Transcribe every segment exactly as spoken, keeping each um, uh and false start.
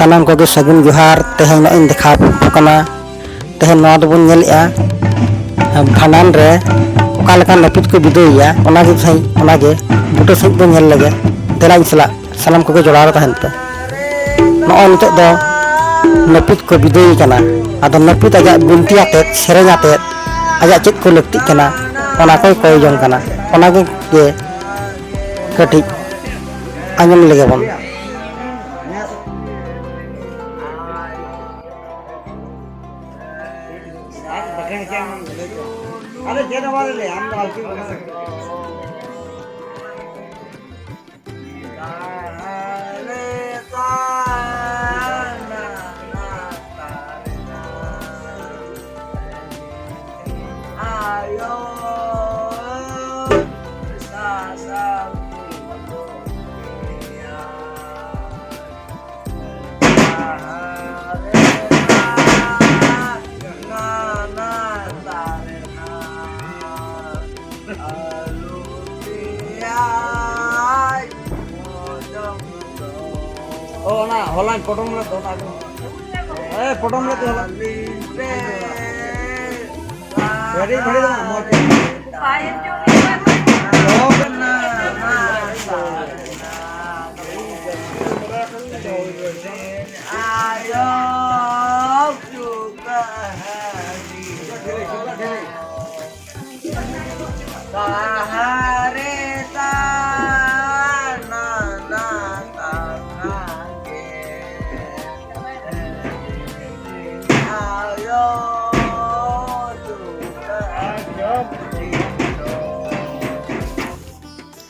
ᱥᱟᱱᱟᱢ ᱠᱚᱜᱮ ᱥᱟᱹᱜᱩᱱ ᱡᱚᱦᱟᱨ᱾ ᱛᱮᱦᱮᱧ ᱱᱚᱜᱼᱚᱭ ᱤᱧ ᱫᱮᱠᱷᱟᱣ ᱟᱯᱮ ᱠᱟᱱᱟ᱾ ᱛᱮᱦᱮᱧ ᱱᱚᱣᱟ ᱫᱚᱵᱚᱱ ᱧᱮᱞᱮᱜᱼᱟ, ᱵᱷᱟᱸᱰᱟᱱ ᱨᱮ ᱚᱠᱟ ᱞᱮᱠᱟ ᱱᱟᱹᱯᱤᱛ ᱠᱚ ᱵᱤᱫᱟᱹᱭᱮᱭᱟ, ᱚᱱᱟᱜᱮ ᱛᱮᱦᱮᱧ, ᱚᱱᱟᱜᱮ ᱵᱩᱴᱟᱹ ᱥᱟᱺᱦᱤᱡ ᱵᱚᱱ ᱧᱮᱞ ᱞᱮᱜᱮ᱾ ᱫᱮᱞᱟ ᱤᱧ ᱥᱟᱞᱟᱜ ᱥᱟᱱᱟᱢ ᱠᱚᱜᱮ ᱡᱚᱲᱟᱣ ᱨᱮ ᱛᱟᱦᱮᱱ ᱯᱮ᱾ ᱱᱚᱜᱼᱚᱭ ᱱᱤᱛᱚᱜ ᱫᱚ ᱱᱟᱹᱯᱤᱛ ᱠᱚ ᱵᱤᱫᱟᱹᱭᱮ ᱠᱟᱱᱟ᱾ ᱟᱫᱚ ᱱᱟᱹᱯᱤᱛ ᱟᱡᱟᱜ ᱵᱤᱱᱛᱤ ᱟᱛᱮᱫ, ᱥᱮᱨᱮᱧ ᱟᱛᱮᱫ, ᱟᱡᱟᱜ ᱪᱮᱫ ᱠᱚ ᱞᱟᱹᱠᱛᱤᱜ ᱠᱟᱱᱟ, ᱚᱱᱟ ᱠᱚᱭ ᱠᱚᱭ ᱡᱚᱝ ᱠᱟᱱᱟ᱾ ᱚᱱᱟᱜᱮ ᱜᱮ ᱠᱟᱹᱴᱤᱡ ᱟᱸᱡᱚᱢ ᱞᱮᱜᱮ ᱵᱚᱱ᱾ ᱟᱨ ᱵᱟᱠᱷᱟᱱ ᱪᱮᱫ ᱮᱢ ᱞᱟᱹᱭ ᱠᱮᱭᱟ? ᱟᱫᱚ ᱪᱮᱫ ᱦᱚᱸ ᱵᱟᱞᱮ ᱞᱟᱹᱭᱟ, ᱟᱢ ᱫᱚ ᱟᱞᱚᱢ ᱞᱟᱹᱭᱟ᱾ ᱚ, ᱚᱱᱟ ᱦᱚᱞᱟᱧ ᱯᱚᱴᱚᱢ ᱞᱮᱫ ᱫᱚ, ᱚᱱᱟ ᱜᱮ᱾ ᱦᱮᱸ, ᱯᱚᱴᱚᱢ ᱞᱮᱫ ᱫᱚ ᱦᱚᱞᱟ᱾ ᱵᱷᱮᱲᱤ, ᱵᱷᱮᱲᱤ ᱫᱚ ᱵᱟᱝ, ᱢᱚᱡᱽ ᱜᱮ᱾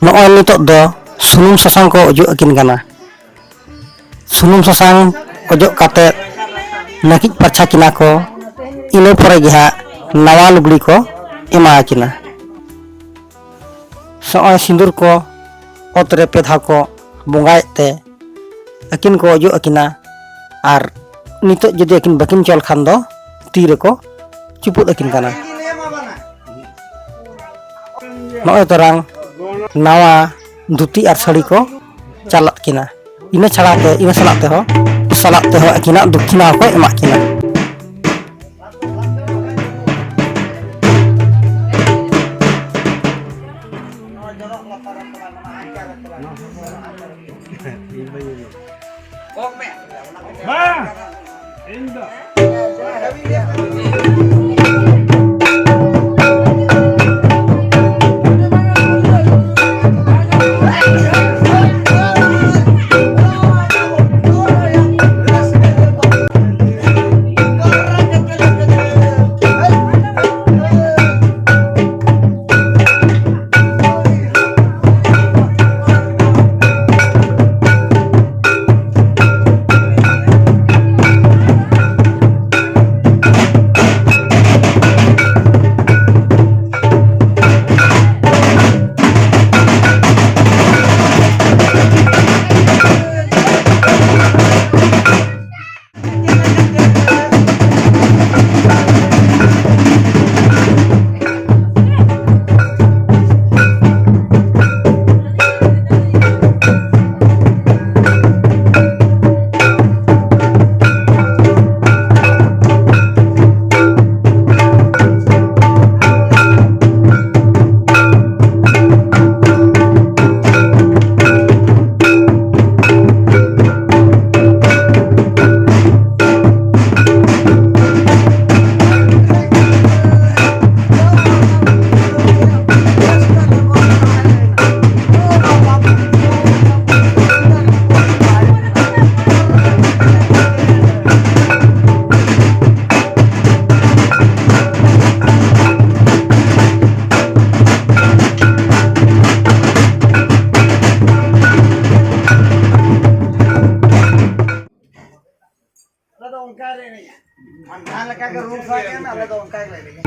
ᱱᱚᱜᱼᱚᱭ ᱱᱤᱛᱚᱜ ᱫᱚ ᱥᱩᱱᱩᱢ ᱥᱟᱥᱟᱝ ᱠᱚ ᱚᱡᱚᱜ ᱟᱹᱠᱤᱱ ᱠᱟᱱᱟ᱾ ᱥᱩᱱᱩᱢ ᱥᱟᱥᱟᱝ ᱚᱡᱚᱜ ᱠᱟᱛᱮ ᱱᱟᱹᱠᱤᱡ ᱯᱟᱨᱪᱷᱟ ᱠᱤᱱᱟ ᱠᱚ, ᱤᱱᱟᱹ ᱯᱚᱨᱮ ᱜᱮ ᱦᱟᱸᱜ ᱱᱟᱣᱟ ᱞᱩᱜᱽᱲᱤ ᱠᱚ ᱮᱢᱟ ᱠᱤᱱᱟ᱾ ᱱᱚᱜᱼᱚᱭ ᱥᱤᱸᱫᱩᱨ ᱠᱚ ᱚᱛ ᱨᱮ ᱯᱮ ᱫᱷᱟᱣ ᱠᱚ ᱵᱚᱸᱜᱟᱭᱮᱫ ᱛᱮ ᱟᱹᱠᱤᱱ ᱠᱚ ᱚᱡᱚᱜ ᱟᱹᱠᱤᱱᱟ᱾ ᱟᱨ ᱱᱤᱛᱚᱜ ᱡᱩᱫᱤ ᱟᱹᱠᱤᱱ ᱵᱟᱹᱠᱤᱱ ᱪᱚᱞ ᱠᱷᱟᱱ ᱫᱚ ᱛᱤ ᱨᱮᱠᱚ ᱪᱩᱯᱩᱫ ᱟᱹᱠᱤᱱ ᱠᱟᱱᱟ᱾ ᱱᱚᱜᱼᱚᱭ ᱛᱚᱨᱟᱝ ᱱᱟᱣᱟ ᱫᱷᱩᱛᱤ ᱟᱨ ᱥᱟᱹᱲᱤ ᱠᱚ ᱪᱟᱞᱟᱜ ᱠᱤᱱᱟ᱾ ᱤᱱᱟᱹ ᱪᱷᱟᱲᱟ ᱛᱮ, ᱤᱱᱟᱹ ᱥᱟᱞᱟᱜ ᱛᱮᱦᱚᱸ ᱥᱟᱞᱟᱜ ᱛᱮᱦᱚᱸ ᱟᱹᱠᱤᱱᱟᱜ ᱫᱚᱠᱷᱤᱱᱟ ᱦᱚᱸᱠᱚ ᱮᱢᱟᱜ ᱠᱤᱱᱟ᱾ ᱟᱞᱮ ᱫᱚ ᱚᱱᱠᱟ ᱞᱮ ᱮᱱᱮᱡᱼᱟ᱾ ᱟᱢ ᱡᱟᱦᱟᱸ ᱞᱮᱠᱟ ᱜᱮ ᱨᱩ ᱥᱟᱰᱮᱭᱟ, ᱟᱞᱮ ᱫᱚ ᱚᱱᱠᱟ ᱜᱮᱞᱮ ᱮᱱᱮᱡᱼᱟ᱾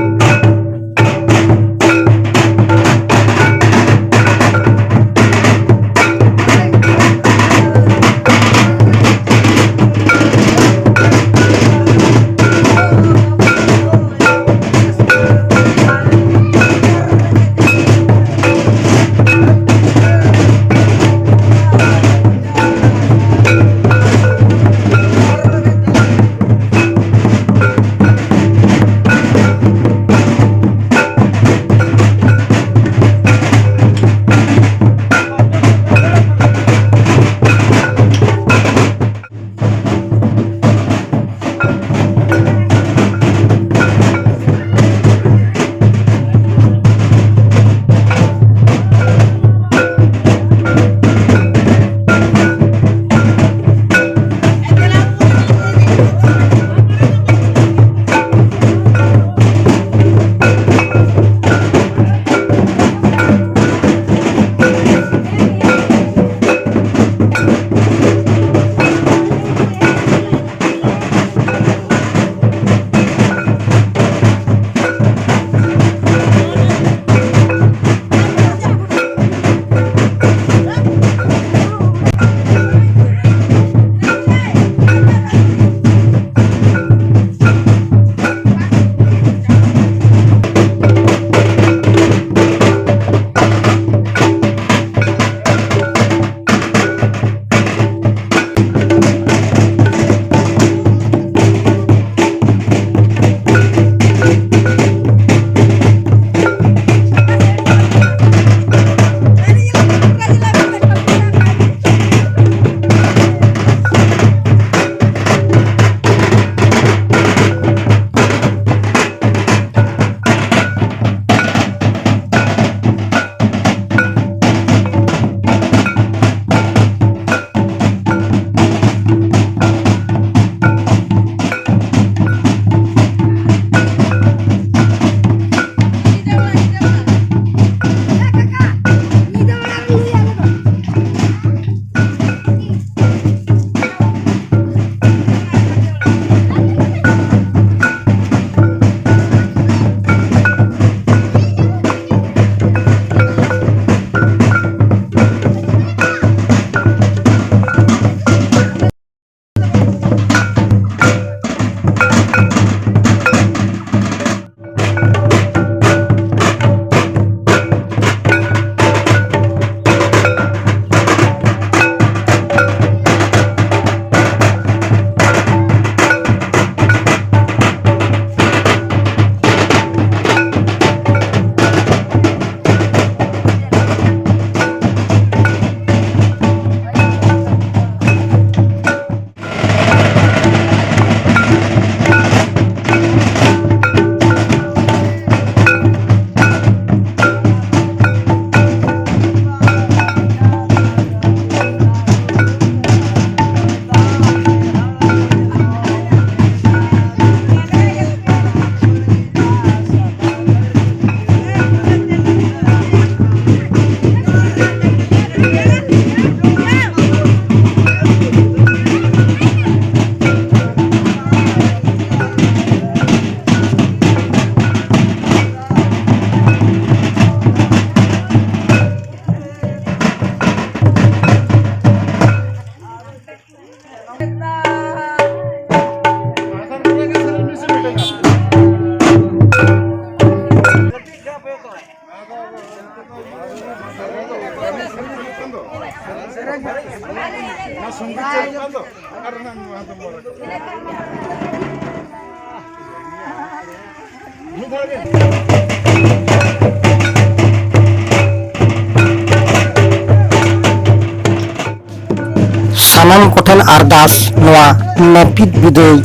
ᱥᱟᱱᱟᱢ ᱠᱚᱴᱷᱮᱱ ᱟᱨᱫᱟᱥ, ᱱᱚᱣᱟ ᱱᱟᱹᱯᱤᱛ ᱵᱤᱫᱟᱹᱭ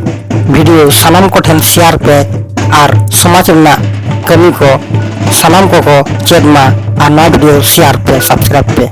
ᱵᱷᱤᱰᱤᱭᱳ ᱥᱟᱱᱟᱢ ᱠᱚᱴᱷᱮᱱ ᱥᱮᱭᱟᱨ ᱯᱮ ᱟᱨ ᱥᱚᱢᱟᱡᱽ ᱨᱮᱱᱟᱜ ᱠᱟᱹᱢᱤ ᱠᱚ ᱥᱟᱱᱟᱢ ᱠᱚᱠᱚ ᱪᱮᱫ ᱢᱟ᱾ ᱟᱨ ᱱᱚᱣᱟ ᱵᱷᱤᱰᱤᱭᱳ ᱥᱮᱭᱟᱨ ᱯᱮ, ᱥᱟᱵᱥᱠᱨᱟᱭᱤᱵ ᱯᱮ᱾